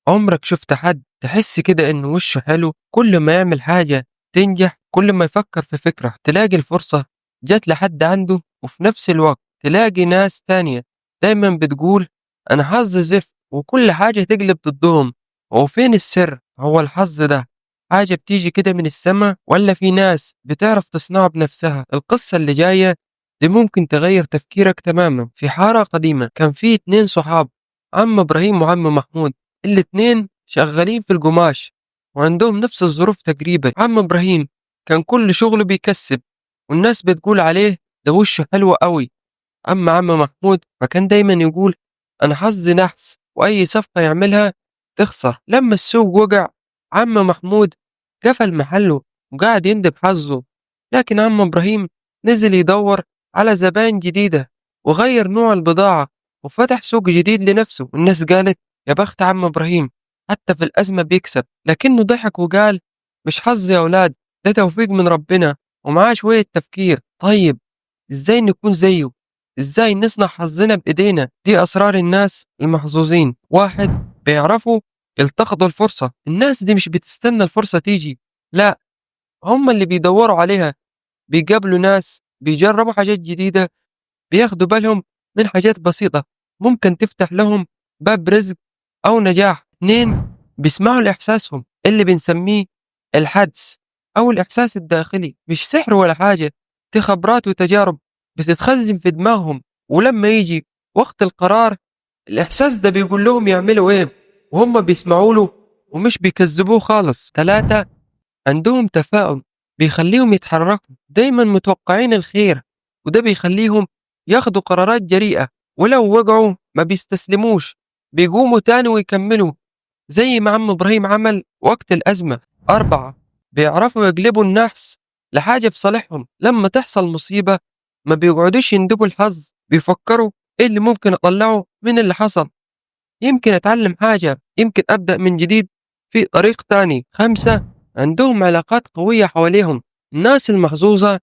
عمرك شفت حد تحس كده إن وشه حلو كل ما يعمل حاجة تنجح، كل ما يفكر في فكرة تلاقي الفرصة جت لحد عنده، وفي نفس الوقت تلاقي ناس تانية دايما بتقول أنا حظي زفت وكل حاجة تقلب ضدهم. هو فين السر؟ هو الحظ ده حاجة بتيجي كده من السما، ولا في ناس بتعرف تصنعه بنفسها؟ القصة اللي جاية دي ممكن تغير تفكيرك تماما. في حارة قديمة كان في 2 صحاب، عم إبراهيم وعم محمود. الاتنين شغالين في القماش وعندهم نفس الظروف تقريبا. عم إبراهيم كان كل شغله بيكسب والناس بتقول عليه ده وشه حلو قوي. أما عم محمود فكان دايما يقول أنا حظي نحس، وأي صفقة يعملها تخسر. لما السوق وقع عم محمود قفل محله وقعد يندب حظه، لكن عم إبراهيم نزل يدور على زبائن جديدة وغير نوع البضاعة وفتح سوق جديد لنفسه. والناس قالت يا بخت عم إبراهيم، حتى في الأزمة بيكسب. لكنه ضحك وقال مش حظ يا أولاد، ده توفيق من ربنا ومعاه شوية تفكير. طيب إزاي نكون زيه؟ إزاي نصنع حظنا بإيدينا؟ دي أسرار الناس المحظوظين. 1، بيعرفوا يلتقطوا الفرصة. الناس دي مش بتستنى الفرصة تيجي، لا، هم اللي بيدوروا عليها، بيقابلوا ناس، بيجربوا حاجات جديدة، بياخدوا بالهم من حاجات بسيطة ممكن تفتح لهم باب رزق أو نجاح. 2، بيسمعوا لإحساسهم اللي بنسميه الحدس أو الإحساس الداخلي. مش سحر ولا حاجة، دي خبرات وتجارب بتتخزن في دماغهم، ولما يجي وقت القرار الإحساس ده بيقول لهم يعملوا إيه، وهم بيسمعوا له ومش بيكذبوه خالص. 3، عندهم تفاؤل بيخليهم يتحركوا، دايما متوقعين الخير، وده بيخليهم ياخدوا قرارات جريئة، ولو وقعوا ما بيستسلموش، بيقوموا تاني ويكملوا زي ما عم إبراهيم عمل وقت الأزمة. 4، بيعرفوا يقلبوا النحس لحاجة في صالحهم. لما تحصل مصيبة ما بيقعدوش يندبوا الحظ، بيفكروا إيه اللي ممكن أطلعه من اللي حصل، يمكن أتعلم حاجة، يمكن أبدأ من جديد في طريق تاني. 5، عندهم علاقات قوية حواليهم. الناس المحظوظة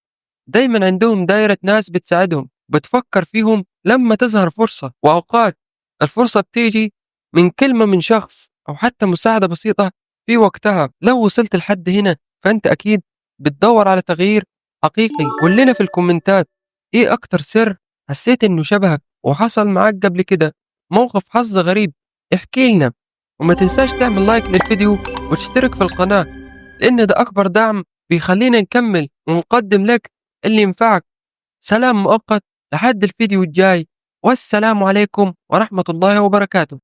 دايما عندهم دايرة ناس بتساعدهم، بتفكر فيهم لما تظهر فرصة، وأوقات الفرصة بتيجي من كلمة من شخص أو حتى مساعدة بسيطة في وقتها. لو وصلت لحد هنا فأنت أكيد بتدور على تغيير حقيقي. قول لنا في الكومنتات إيه أكتر سر حسيت إنه شبهك وحصل معاك قبل كده موقف حظ غريب، احكي لنا. وما تنساش تعمل لايك للفيديو وتشترك في القناة، لأن ده أكبر دعم بيخلينا نكمل ونقدم لك اللي ينفعك. سلام مؤقت لحد الفيديو الجاي، والسلام عليكم ورحمة الله وبركاته.